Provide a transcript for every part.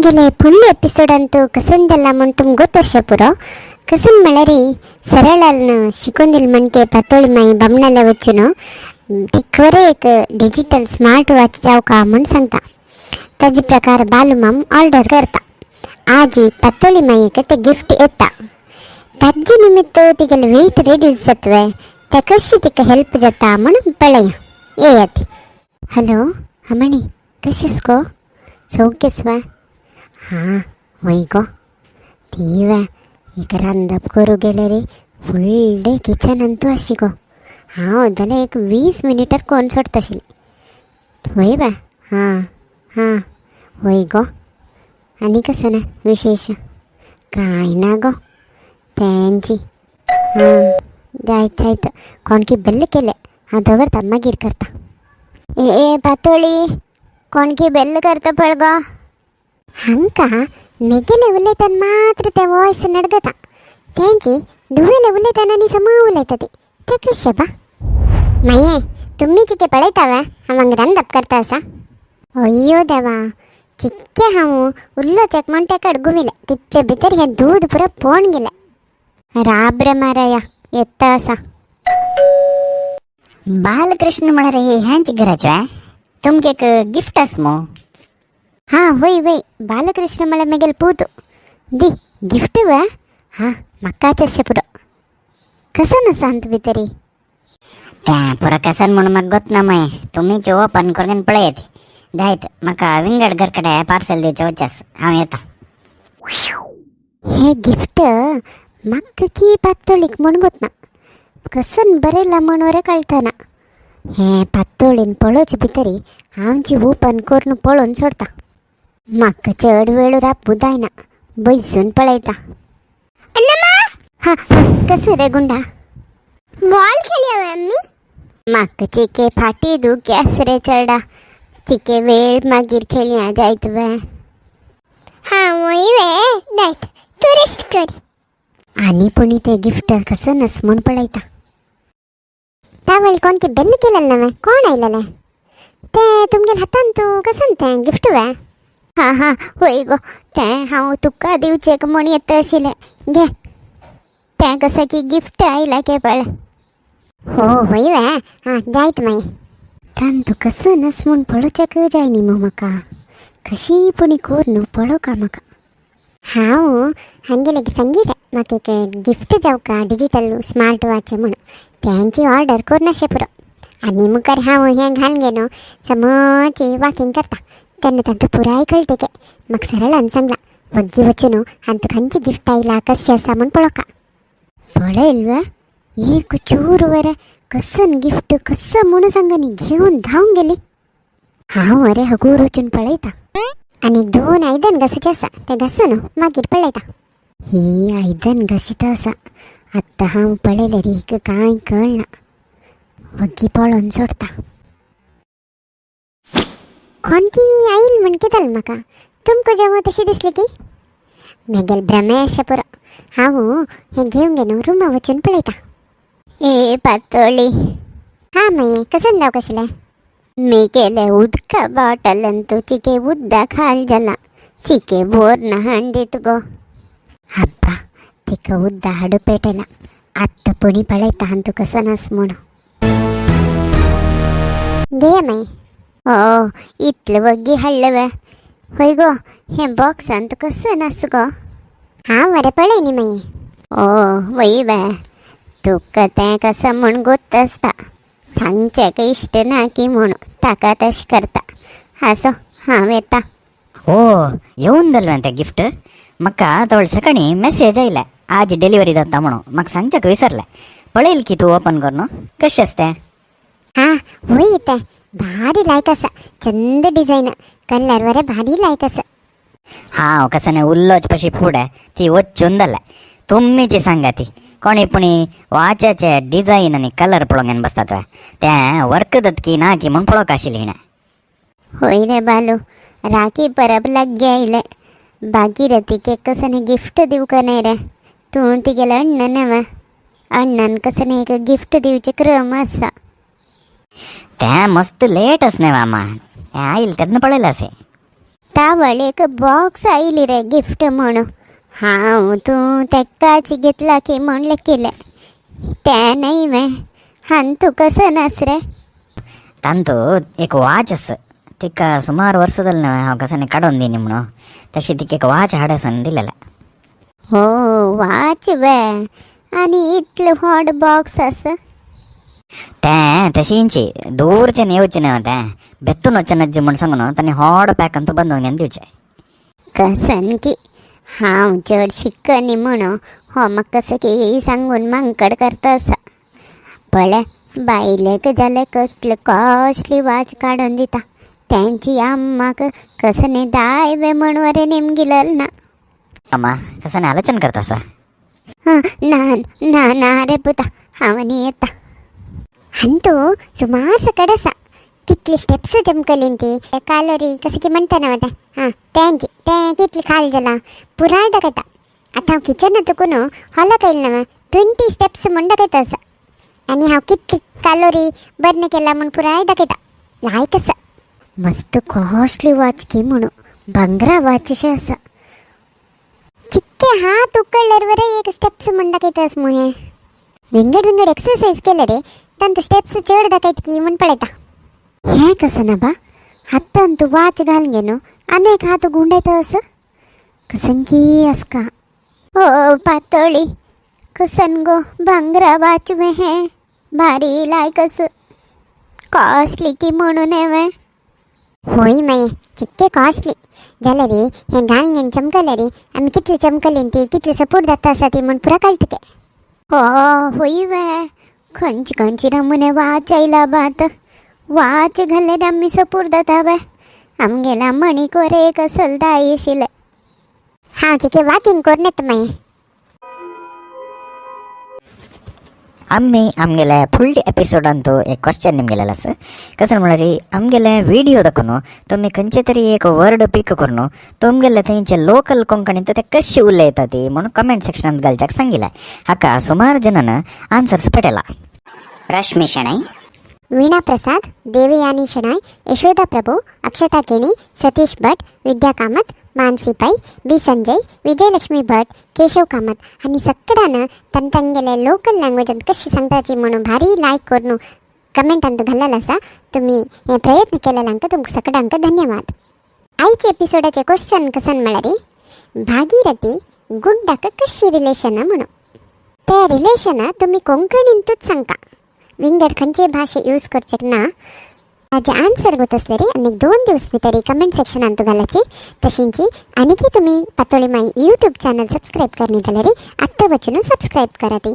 आमगेले फुडले एपिसोडांतु कसन जाला म्हण तुमकां गोत आसचें पुरो. कसन म्हळ्यार सरळान शिकोवन म्हणके पातोळी माई बामणाले वचून ती खरें एक डिजिटल स्मार्ट वॉच जावका म्हण सांगता. ताजे प्रकार बालू माम ऑर्डर करता. आजी पातोळी माईक ते गिफ्ट येता. ताजे निमित्त तिगेले वेट रिड्यूस जातवे, ते कशी तिका हेल्प जाता म्हण पळया. येया ती. हॅलो अमणी, कशी आस गो? सौख्यस वा? हां, वय गो. ती वे एक रांदप करूं गेले रे, फुल डे किचनान तूं आशी गो. हांव जाल्यार एक 20 मिनिटार कोण सोडटा आशिल्ली. वय बा. हां हां, वय गो. आनी कसं ना विशेश? काय ना गो, तेंची. हां, जायत जायत. कोणकी बेल्ल केले, हांव दवरता, मागीर करता. ए ए पातोळी, कोणकी बेल्ल करता पळ गो. हांकां मेगेले उलयतना मात्र ते वॉयस नडगता. तेंची धुवेले उलयतना आनी समा उलयता ती. ते कशें बा? माये, तुमी चिके पळयता वे हांव हांगा रांदप करता आसा? अय्यो देवा, चिक्के हांव उल्लो चेक म्हण तेका घुविले, तितले भितर हें दूद पुरो पोण गेलें. राब रे माराया, येता आसा. बालकृष्ण म्हळ्यार हे ह्यांच घराचे तुमके एक गिफ्ट आस मो. हां, वय वय, बालकृष्ण म्हळ्यार मेगेल पूत. दी गिफ्ट वे. हां, म्हाकाच अशें पुरो. कसन आसा अंत भितरी? त्या पुरो कसन म्हणून म्हाका गोत ना मागीर तुमीच ओपन करून पळयत. जायत, म्हाका विंगड घर कडेन पार्सल दिवचें वचस, हांव येता. हे गिफ्ट म्हाका की पातोळीक म्हण गोतना. कसन बरयला म्हण वरे कळतना. हे पातोळीन पळोवचे भितरी हांवची ओपन करून पळोवन सोडता. म्हाका चड वेळ राबू जायना, बैसून पळयता. हा हा, कसं रे गुंडा? बॉल खेळया अम्मी. म्हाका चिके फाटी दुखे आस रे चेडा. चिके वेळ मागीर खेळया जायत वे? हा, वय वे, जायत, तू रेस्ट कर. आनी पुणी ते गिफ्ट कसं नस म्हूण पळयता. त्यावेळी कोण की बेल केलेलं नव्हे, कोण आयलेले ते तुमगेल्या हातान? तूं कसन तें गिफ्ट वे? हां हां, वय गो, तें हांव तुका दिवचें म्हूण येता आशिल्लें. घे, तें कसं की गिफ्ट आयलां के पळय. हो, वय वे. हां, जायत मागीर. तांतू कसं नस म्हूण पळोवच्याक जाय न्ही मो म्हाका. कशी पुणी करून पळोवका म्हाका. हांव हांगेले सांगिल्लें म्हाका एक गिफ्ट जावका डिजिटल स्मार्ट वॉच म्हूण. तेंची ऑर्डर करून पुरो. आनी मुखार हांव हें घालून गे न्हू समची वॉकिंग करता तेन्ना तांतू पुराय कळटा के. म्हाका सरळान सांगला, वग्गी वचून हांतू खंयची गिफ्ट आयला, कशें आसा म्हूण पळोवका. पळयल वे, एक चूर वरे कसन गिफ्ट कसं म्हणून सांगनी घेवन धांवन गेली. हांव अरे हगूर वचून पळयता. आनी दोन आयदन घासूचे आसा, ते घासून मागीर पळयता. ही आयदन घाशीत आसा आत्तां. हांव पळयल्यार हिका कांय कळना. वग्गी पळोवन सोडता. कोणकी आईल म्हण कितें म्हाका तुमकां जेवण तशें दिसलें की मेगेल भ्रमे अशें पुरो. हांव हें घेवन गे न्हू रुमा वचून पळयता. ए पातोळी. हां मागीर कसन जावं कशें? मेगेले उदका बॉटलान तूं चिके उदक खाल जाला. चिके बोर ना हाण दित गो. अब्बा, तिका उदक हाडू पेटयला. आत्तां पुणी पळयता हांतू कसो नास म्हूण. घेया मागीर. ओ, इतलें वग्गी हाडलें वे? हय गो, हें बॉक्सान तूं कसं नास गो? हांव मरे पळय न्ही मागीर. ओ, वय वे, तुका तें कसं म्हूण गोत्त आसता. सांगचें इश्ट ना की म्हूण ताका तशें करता. आसो, हांव येता. ओ, येवन जालें तें गिफ्ट. म्हाका तवळ सकाळी मेसेज आयले, आज डिलिव्हरी जाता म्हणून. म्हाका सांगच्याक विसरलें. पळयल की तूं ओपन करून कशें आसा तें? हां, वय, तें भारी लायक आसा. चंद डिझायन, कलर वरे भारी लायक आसा. हांव कसं उल्लोच पशी फुडें ती वचून जालें. तुमीची सांगा, ती कोणी पुणी वाच्याचे डिझायन आनी कलर पळोवंक बसतात तें वर्क जाता की ना की म्हूण पळोवंक आशिल्लें हिणें. होय रे बालू, राखी परब लागगे आयले. भागीरथीक कसं गिफ्ट दिवका न्हय रे? तूं तिगेले अण्ण न्हय? अण्णान कसं एक गिफ्ट दिवचे क्रम आसा. तें मस्त लेट आस न्ही मामा, तें आयल तेन्ना पळयलें अशें. तावळ एक बॉक्स आयली रे गिफ्ट म्हणून. हांव तूं तेकाच घेतला की म्हण लेखिलें तें न्हय वे हांतू कसं नास रे. तांतू एक वाच आस तिका सुमार वर्स जालें न्हय हांव कसानी काडून दिनी म्हणून, तशी तिका एक वाच हाडसून दिलेलें. हो वाच वे आनी इतलें व्हड बॉक्स आसा. तें तशींची दूरचें येवचें न्हय, तें बेत्तून वचचें नज्ज म्हूण सांगून तांणी व्हड पॅक अंतू बंद घेवन दिवचें. कसन की हांव चड शिकनी म्हणून हो म्हाका कसं की सांगून मांकड करता आसा. पळय बायलेक जाल्यार कसले कॉस्टली वाच काडून दिता, तेंची अम्माक कसने दाय वे म्हण वरे नेमगिलल ना. अम्मा कसानी आलोचन करता स्वा. हां ना ना ना रे पुता, हांव आनी येता. अंतू सुमार सकड आसा कितली स्टेप्स जमकलीन ती कालोरी कसं की म्हणटा ना तें, हां तेंची तें कितलें खाल जालां पुराय दाखयता. आतां हांव किचनात तुकून हॉलाक येयलें ना 20 स्टेप्स म्हूण दाखयता आसा आनी हांव कितली कालोरी बर्न केला म्हूण पुराय दाखयता. लायक आसा मस्त कॉस्टली वॉच की म्हणून भांगरा वॉच अशें आसा. चिक्के हात उकडल्यार बरें एक स्टेप्स म्हूण दाखयता आस मु. हें विंगड विंगड एक्सरसाइज केले रे तांतू स्टेप्स चड दाखयता की म्हूण पळयता. हें कसं ना बा हातान तूं वाच घाल गे न्हू आनी एक हात गुंडायता असं कसन की आसका. ओ पातोळी कसन गो भांगरा वाच वे हें भारी लायक अस कॉस्टली की म्हणून हें. होय मागीर चिक्के कॉस्टली जाल्यार रे हें घाल घेवन चमकले रे आमी कितले चमकलीन ती कितले सपोर्ट जाता आसा ती म्हूण पुरा कळटा ते. हो होय वे खंयची खंयची नमुने वाच आयला बात वाच घाल्यार आमी सपूर जाता वे आमगेला मणीक वर एक असल दाय आशिल्लें. हांव चिके वॉकिंग करून येता मागीर. आम्ही आमगेले फुडले एपिसोडांत एक क्वेश्चन निमगेलेलो आसा. कसं म्हळ्यार आमगेले व्हिडिओ दाखोवन तुमी खंयचे तरी एक वर्ड पीक करून तुमगेले थंयचे लोकल कोंकणींत ते कशे उलयता ती म्हणून कमेंट सेक्शनांत घालच्याक सांगिल्लें. हाका सुमार जणान आन्सर्स पेटयला. रश्मी शणै, वीणा प्रसाद, देवयानी शणै, यशोदा प्रभु, अक्षता केणी, सतीश भट, विद्या कामत, मानसी पै, बी संजय, विजयलक्ष्मी भट, केशव कामत आनी सगळ्यान तन तांगेले लोकल लँग्वेजान कशी सांगताची म्हणून भारी लायक करून कमेंटांत घाल्लेलो आसा. तुमी हे प्रयत्न केलेल्यांक तुमकां सगळ्यांक धन्यवाद. आयच्या एपिसोडाचे क्वेश्चन कसन म्हळ्यार भागीरथी गुंडाक कशी रिलेशन म्हणून ते रिलेशन तुमी कोंकणींतूच सांगता, विंगड खंयचे भाशे यूज करचे ना. ताजे आन्सर गोत असले रे आनी 2 दिवस भितर कमेंट सेक्शनांत घालाची. तशींची आनीकी तुमी पातोळी माई यूट्यूब चॅनल सबस्क्रायब करणी जाल्यार आत्तां वचून सबस्क्रायब करात.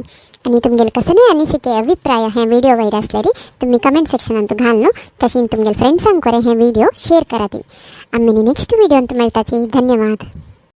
आनी तुमगेले कसले आनी सिके अभिप्राय हे व्हिडिओ वयर असले रे तुमी कमेंट सेक्शनांत घाल न्हू. तशीं तुमगेले फ्रेंड्सांक हे व्हिडिओ शेअर करात. आमी नेक्स्ट व्हिडियोंत मेळटाची. धन्यवाद.